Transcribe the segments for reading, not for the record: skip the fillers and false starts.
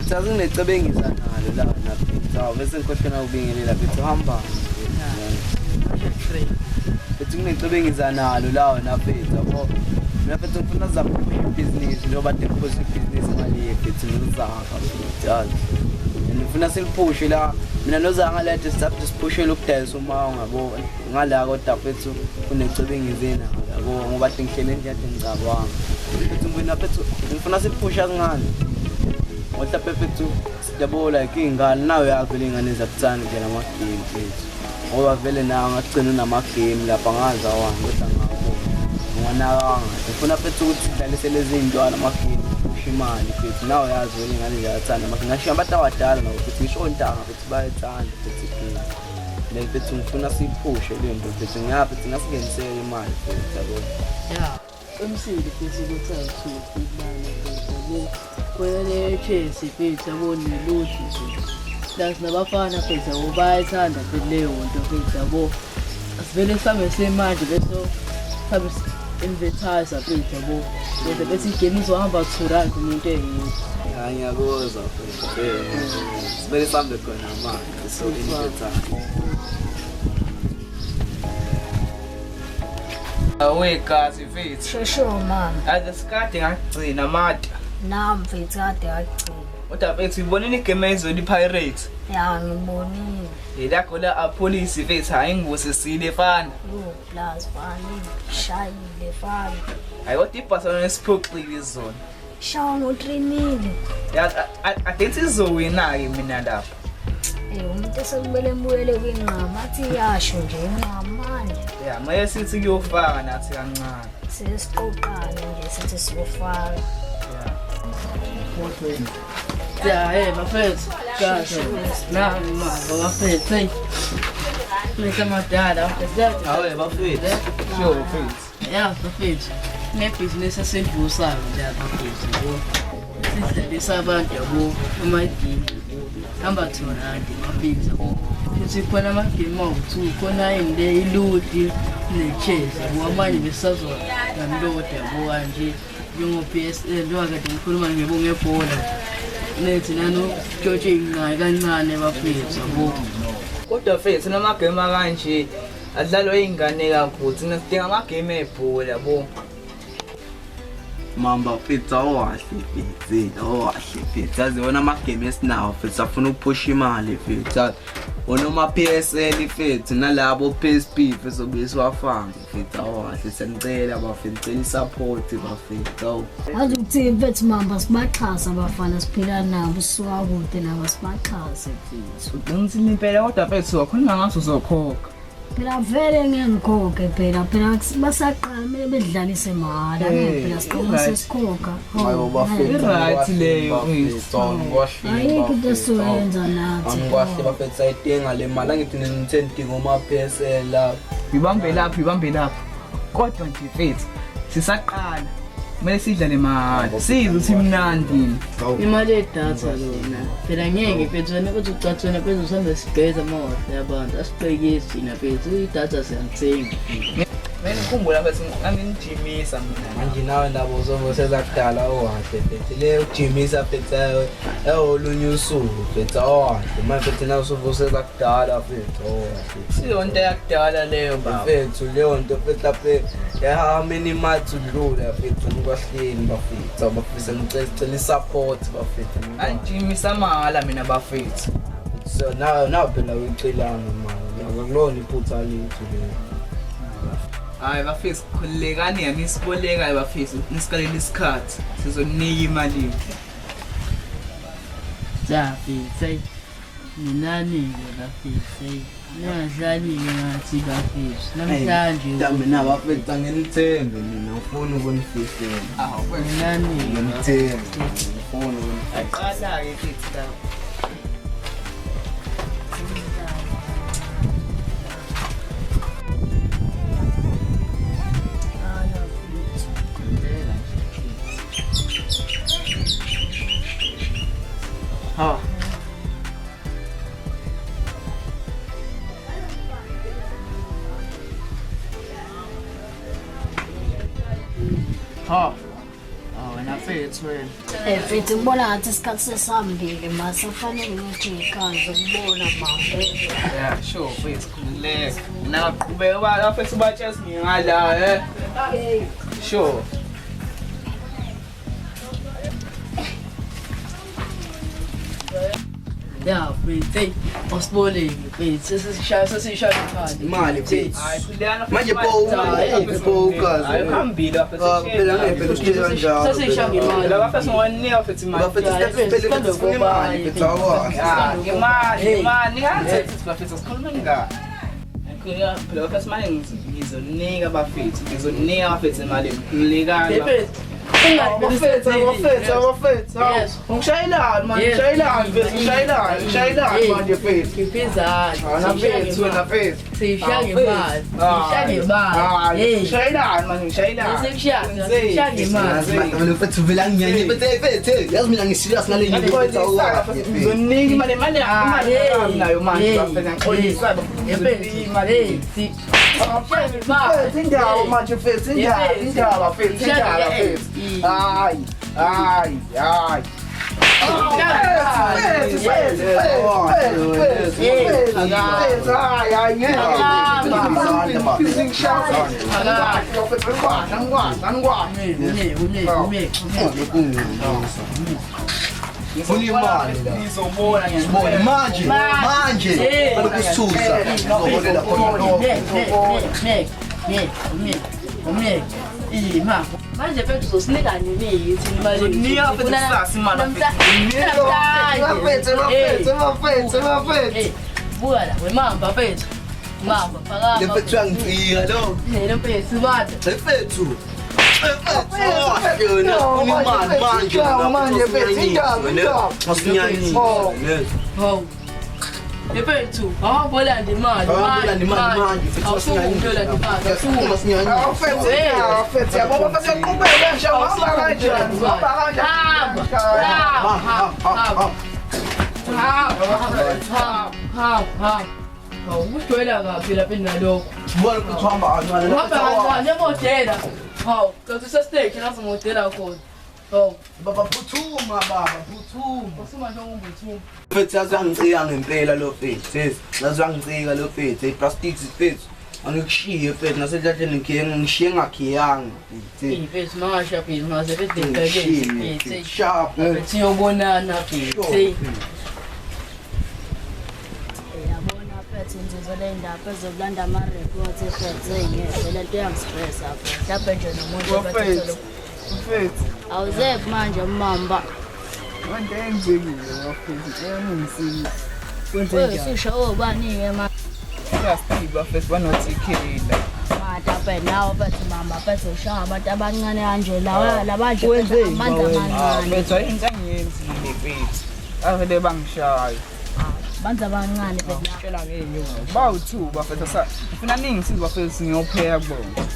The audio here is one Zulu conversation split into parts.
Sazi nginecebengisa nalo la na Hawu bese ngikhohlwa ukubingelela mfethu hamba. Mfethu nginecebengisa nalo la wena mfethu yabo. Mina mfethu ngifuna sizame ukuphusha ibhizinisi njengoba kade ngiphusha ibhizinisi ngaliye mfethu nozaka mfethu yazi. And ngifuna siliphushe la mina nozaka lethe sizaphe siphushele ukudayisa uma ungabo ngala kodwa mfethu kunecebengise nalo yabo ngoba kade ngihlele nje kade ngicabanga. Mfethu ngifuna mfethu ngifuna siliphushe kancane. Ngoba mfethu yabo like iy'ngane nawe yakho le ngane ziyakuthanda nje namagame mfethu ngoba vele nawe ngagcina unamagame lapha ngazi awani kodwa ngawabona ngiwanakanga ngifuna mfethu ukuthi sidlalise lezi iy'ntwana amagame usho imali mfethu nawe yazi vele iy'ngane ziyathanda amagame ngasho abantu abadala nabo mfethu ngisho ontanga mfethu bayayithanda mfethu igame then mfethu ngifuna siyiphushe le nto mfethu ngiyapha mfethu ngasingenisele imali mfethu yabo. Ya. Qinisile futhi ukuthi awuthuthi kubana mfethu yabo. Khona le-chess mfethu yabo neludi mfethu. Plus nabafana mfethu yabo bayayithanda mfethu leyo nto mfethu yabo. Asivele sihambe semanje bese sihambe si-advertise mfethu yabo. Bese bese igame izohamba 2 rand umuntu eyedwa. Ya ngiyakuzwa mfethu. Sivele sihambe khona manje so advertise. Awe kazi mfethu. Shosho mama. Ade sikade ngagcina mata. Nami mfethu kade ngagcina. Kodwa mfethu ibonile igame ezweni iPirates. Ya ngibonile. Lela gola apolisi mfethu hayi ngibusisile fana. Yo plus fana shayile fana. Hayi kodwa iBarcelona isiphoxile izona. Shawa ngo-3 mil. Ya adethi izowina ke mina lapha. Eh umuntu esekumele mbuyele kwinqama athi iyasho nje inqama manje. Ya maye sithi kuyofaka nathi kancane. Sesiqoqane nje sithi siyofaka. Ya, hey bafethu. Kahle. Nami mama bafethu. Hey. Mehla madala. Awe bafethu. Sure mfethu. Ya bafethu. Kunebhizinisi esilivusayo nje bafethu yabo. Sidlalisa abantu yabo amagame yabo. Hamba 2 rand bafethu yabo. Futhi khona amagame awu-2 khona ini le iludi ne-chess yabo. Amanye besazwa-download yabo kanje njengo-PSL njengoba kade ngikhuluma ngebo ngebhola. Nethi nanokutshotshe iy'nqayi kancane bafethu yabo. Kodwa mfethu namagame akanje adlalwa iy'ngane kakhulu. Thina sidinga amagame ebhola yabo. Mamba mfethu awahle mfethu awahle mfethu yazi wona amagame esinawo mfethu afuna ukuphusha imali mfethu yazi wona ama-PSL mfethu nalabo PSP mfethu sobuye siwafake mfethu awahle siyanicela bafethu ngicela i-support bafethu awu. Wazi ukuthi mfethu mamba sibaxhasa abafana siphila nabo sisuka kude nabo sibaxhase mfethu. Uqinisile impela kodwa mfethu wakhuluma ngathi uzokhokha. Phela vele ngeke ngikhokhe phela phela basaqala kumele bedlalise mahhala ngeke phela siqomo sesikhokha. Hayi bafethu. I-right leyo, bafethu angikwahle. Ayikho into esizoyenza nathi. Angikwahle bafethu sayidinga le mali angithi nithe nidinga oma-PSL lapho. Ibambe lapho, ibambe lapho. Kodwa nje mfethu sisaqala. Kumele sidlale mahhala. Sizwe ukuthi imnandi. Imali yedatha lona. Phela ngeke mfethu wena kuthi ucathi wena mfethu usambe sigqeza ama-Wi-Fi yabantu. Asigqekezi thina mfethu idatha siyalithenga. Kumele ngikhumbule mfethu ngangijimisa mina. Manje nawe ndaba uzovusela kudala owahle mfethu le ujimisa mfethu ewolunye usuku mfethu awahle manje mfethu nawe usuvusela kudala mfethu owahle. Siyonto yakudala leyo baba. Mfethu leyo nto mfethu lapha ya how many months udlula mfethu ngikwahleni bafethu bafisa ngicela sicela i-support bafethu. Angijimisa mahhala mina bafethu. So now phela uyicelanga manje akulona iphutha lethu lelo. Hayi bafethu khululekani yani isiboleka bafethu nisikalele isikhathi sizoninika imali. Ya mfethu hey. Ninani-ke bafethu hey. Ningadlali-ke ngathi bafethu. Namhlanje Da mina bafethu anginithembe mina ngifuna ukunifihlela. Awu ninani-ke. Nginithembe ngifuna ukunifihlela. Aqala-ke mfethu lapho. Qala mfethu. Ha. Ha. Ah wena mfethu. mfethu wena. Mfethu ngibona ngathi isikhathi sesihambile mase kufanele ngithi ngikhanje ukubona mama. Yeah, sure mfethu khululeka. Mina ngaqhubeka ba mfethu batshela ngingala eh. Sure. Ya mfethu, asibone mfethu sesishaya Imali mfethu. Hayi khululeka Manje po ukazi. Hayi khambile mfethu. Phela ngeke usitshele kanjalo. Sesishaya ngemali. La bafethu ngiwanika mfethu imali. Bafethu siphele sifuna imali mfethu awakwazi. Ah, imali ningathi bafethu sikhuluma ngani? Khululeka phela bafethu manje ngizonika bafethu, ngizonika bafethu imali khululekani. Mfethu. Bafethu, bafethu, bafethu. Ungishayelani manje, ngishayelani mfethu, ngishayelani, ngishayelani manje mfethu. Ngiphizani. Ana mfethu wena mfethu. Sishaya ngemali. Sishaya ngemali. Hey. Ngishayelani manje, ngishayelani. Sishaya ngemali. Mina mfethu vele nginyanye mfethu mfethu yazi mina ngiserious ngale nyoni mfethu awakwazi. Ngizonika imali, imali imali nayo manje bafethu ngixolisa bafethu. Imali. Mfethu indawo manje mfethu indawo, indaba mfethu, indaba mfethu. Hayi, hayi, hayi. Funa imali la. Sibone manje, manje. Balokusithusa. Uzoholela khona lokho. Ne. Manje mfethu uzosinika nini yithi imali? Uzonika mfethu kusasa imali Bafethu, bafethu, bafethu, bafethu. Buka la wemamba mfethu. Mamba phakama. Le mfethu uyangicika lo. Le mfethu bada. Mfethu. Mfethu. Imali manje manje mfethu indaba indaba. Masinyanyisa. Hawu. Mfethu, awubolanda imali. Awubolanda imali manje mfethu masinyanyisa. Mfethu, mfethu yabo bafethu yaqhubeka nje uhamba kanjani? Uhamba kanjani? Hamba. Hawu, ujwayela kabi lapha nalokho. Sibona ukuthi uhamba kancane. Uhamba kancane emodela. Hawu, kanti usestage lapho modela khona. Hawu, Baba phuthuma baba, phuthuma. usuma nje ungumthuma. Mfethu yazi uyangicika ngempela lo mfethu. Yes, yazi uyangicika lo mfethu. Plastics mfethu. Angikushiye mfethu nasenhlahleni ngikhiye ngishiye ngakhiyanga mfethu. Mfethu mangasha phela ngaze bese ngibheke mfethu. Sharp. Mfethu siyobonana mfethu. Yabona mfethu ngizoze le ndaba ezokulanda ama-report mfethu ngeke le nto iyangistressa mfethu. Mhlawumbe nje nomuntu Mfethu. Mfethu. Awuzephi manje mamba. Manje engizekile bafethu, engisiza. Kwenze njani? Usho obani-ke ma? Siyasiba bafethu banothikela. Mata nawe mfethu mamba mfethu ushaya abantu abancane kanje lawa labanje amandla amancane. Mfethu ayinto angiyenzile mfethu. Avele bangishaya. Amandla amancane mfethu. Ngitshela ngey'nyungu. Bawu-two bafethu ngifuna ningisize bafethu ngiyopheka kubona.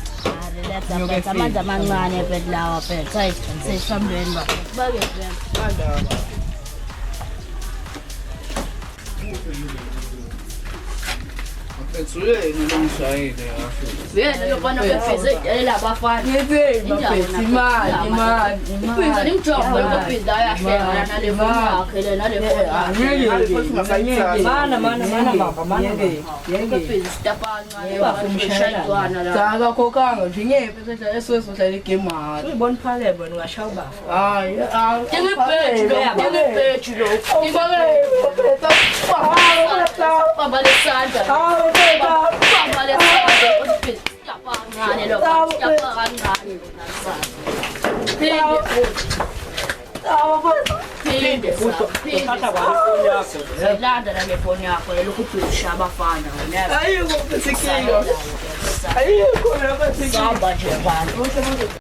Relax mfethu amandla amancane mfethu lawa mfethu. Hayi sesihambeni bafethu. Bake vele. Bandaba. Mfethu yena lo ngishayile bafethu. Yena lo mfana befeze edelela abafana. Ngithi mfethu imali, imali, Iphinda nimjonge lo phinda ayahleka nale foni yakhe le nale foni yakhe. Mana mana mana baba mana. Iphinda sitapana la. Cha akakhokhanga nje ngeke mfethu esizodlala igame hhayi. Uyibona phale bona ungashaya ubafa. Hayi, hayi. Ngibheju lo, ngibheju lo. Bamba lesandla. Bamba lesandla. Sitapana lo, sitapana lo. Phinde futhi. Landa nale foni yakho lokhu ubhisha abafana wena. Ayikho mfethu inkinga. Ayikho mfethu inkinga. Samba nje bantu.